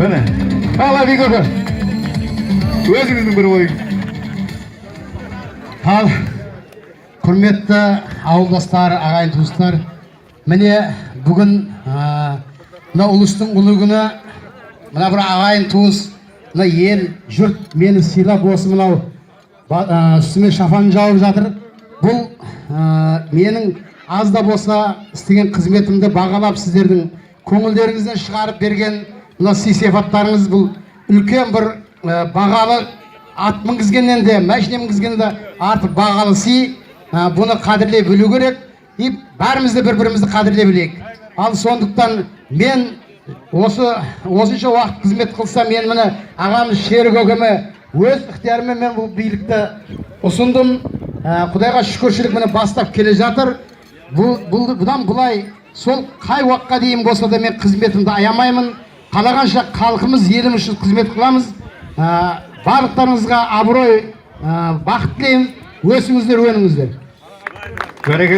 Міне, ал, Абик, өзіңіздің бір ойыңыз. Ал, құрметті ауылдастар, ағайын туыстар, міне, бүгін мына ұлыстың ұлы күні, мына бір ағайын туыс, мына ел жұрт мені сыйлап, осы мынау үстіме шапан жауып жатыр. Бұл менің аз да болса істеген қызметімді бағалап, сіздердің көңілдеріңізден шығарып берген мына сый сияпаттарыңыз, бұл үлкен бір бағалы, ат мінгізгеннен де, машина мінгізгеннен де артық бағалы сый. Бұны қадірлей білу керек и бәріміз де бір бірімізді қадірлей білейік. Ал сондықтан мен осы осынша уақыт қызмет қылсам, мен, міне, ағамыз Шерік көкеме өз ықтиярыммен мен бұл билікті ұсындым. Құдайға шүкіршілік, міне, бастап келе жатыр. Бұл бұдан былай сол қай уақытқа дейін болса да мен қызметімді аямаймын. Қалағанша халқымыз, еліміз үшін қызмет қыламыз. Барлықтарыңызға абырой, бақыт тілеймін. Өсіңіздер, өніңіздер. Бәрекелді.